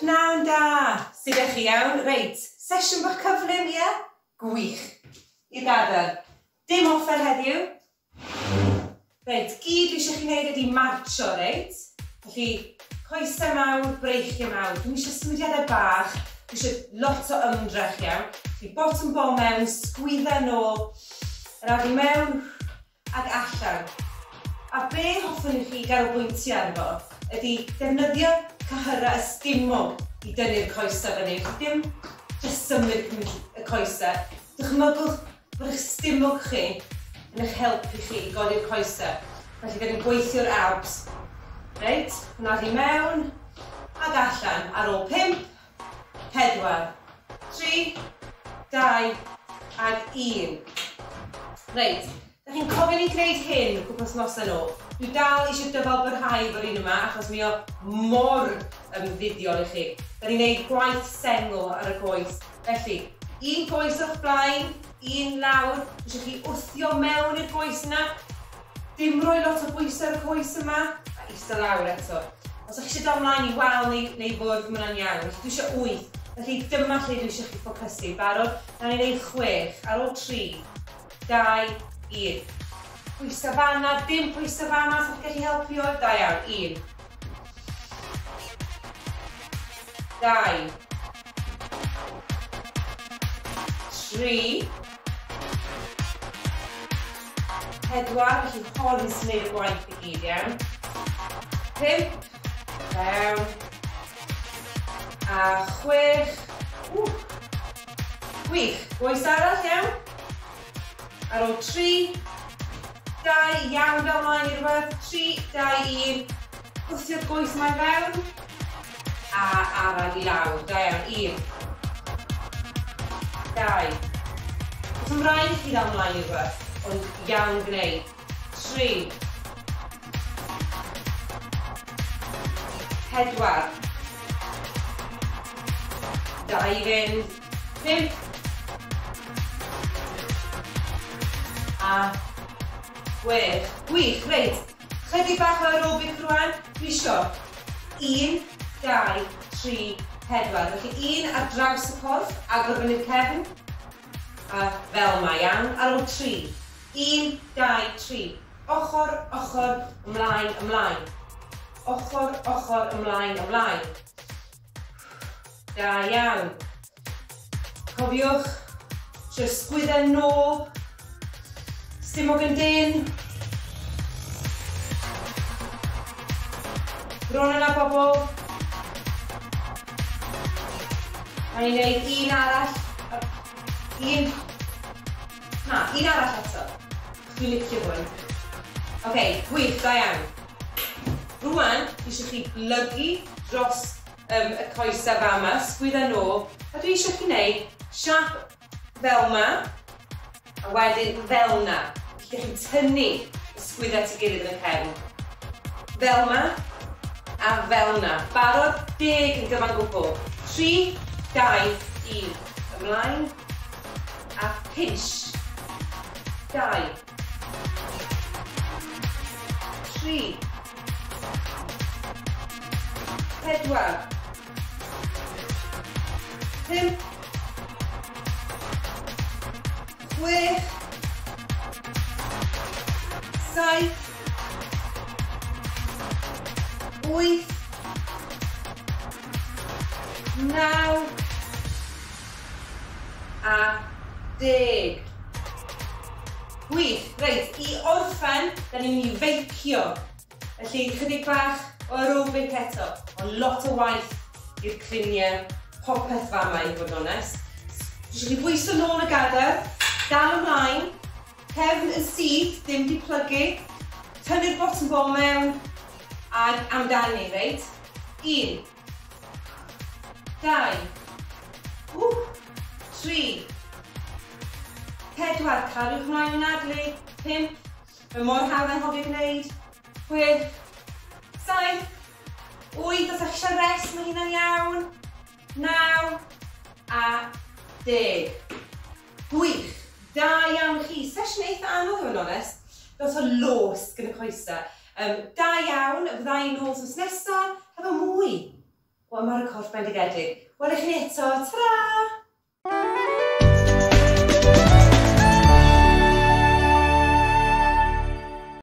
Pnawn da! Sut ydych chi iawn? Reit, sesiwn bach cyflym, ie? Gwych. I'r gadair. Dim offer heddiw. Reit, gyd dwi eisiau chi wneud ydy marcho, reit? Felly, coesau mawr, breichiau mawr. Dwi'm eisiau symudiadau bach, dwi eisiau lot o ymdrech, iawn? Felly, bottom ball mewn, sgwydda nôl, yr adeg mewn ac allan. A be hoffwn i chi ganolbwyntio arno fo ydy defnyddio cyhyrau y stumog i dynnu'r coesau fyny. Felly dim jyst symud y coesau. Dychmygwch bod eich stumog chi yn eich helpu chi i godi'r coesau. Felly, da ni'n gweithio'r abs. Reit, anadlu mewn ac allan ar ôl 5, 4, 3, 2 ac 1. Reit, da chi'n cofio ni'n gwneud hyn cwpl wythnosau nôl. Dwi dal eisiau dyfal byrhau efo'r un yma achos mi o mor fuddiol i chi. Da ni'n gwneud gwaith sengl ar y goes. Felly, un goes o'ch blaen, un lawr. Dwi eisiau chi wthio mewn i'r goes yna. Dim rhoi lot o bwysau ar y coes yma, a eistedd lawr eto. Os ydych chi eisiau dal mlaen i wal neu fwrdd, mae hwnna'n iawn. Felly dwi eisiau 8. Felly dyma lle dwi eisiau chi ffocysu. Barod? Nawn ni wneud 6 ar ôl 3, 2, 1. Pwysau fanna, dim pwysau fanna, os ydych chi'n gallu helpu o. Da iawn. 1. 2. 3. 4, felly hon sy'n gwneud y gwaith i gyd, iawn. 5, fewn, a 6, ww, gwych, goes arall, iawn. Ar ôl 3, 2, iawn, dal mlaen i rhywbeth, 3, 2, 1, gwthio'r goes yma i fewn, a araf i lawr, da iawn, 1, 2, Does dim rhaid i chi ddal mlaen i rhywbeth, ond iawn gwneud. 3, 4, 2 i fynd, 5, a 6. Gwych, reit. Chydig bach o aerobic rwan. Dwi isio 1, 2, 3, 4. Felly 1 ar draws y corff, agor fyny'r cefn. A fel yma, iawn. Ar ôl 3. 1, 2, 3. Ochr, ochr, ymlaen, ymlaen. Ochr, ochr, ymlaen, ymlaen. Da iawn. Cofiwch, trio sgwydda nôl. Stumog yn dyn. Bron yna bobl. Nawn ni wneud un arall. Un. Na, un arall eto. Dwi'n licio hwn. Oce, gwych, da iawn. Rwan, dwi eisiau chi blygu dros y coesau fama, sgwydda nôl, a dwi eisiau chi wneud siap fel ma, a wedyn fel na. Felly chi'n tynnu y sgwydda at ei gilydd yn y cefn. Fel ma, a fel na. Barod, 10 yn gyfan gwbl. 3, 2, 1. Ymlaen, a pinch. 2. 3. 4. 5. 6. 7. 8. 9. A 10. Gwych. Reit, i orffen, da ni'n mynd i feicio. Felly, chydig bach o aerobic eto, ond lot o waith i'r cluniau, popeth fama i fod yn onest. Dwi eisiau chi bwyso nôl y gadair, dal ymlaen, cefn yn syth, dim di plygu, tynnu'r bottom ball mewn, ag amdani, reit? 1, 2, 3, 4, cadwch mlaen yn anadlu, 5, mae mor hawdd anghofio gwneud, 6, 7, 8, os ydych eisiau rest, mae hynna'n iawn, 9 a 10. Gwych, da iawn chi. Sesiwn eitha anodd i fod yn onest. Lot o losg yn y coesau. Da iawn, fydda i nôl wythnos nesaf hefo mwy. O ymarfer corff bendigedig. Welwch chi eto. Ta-ra!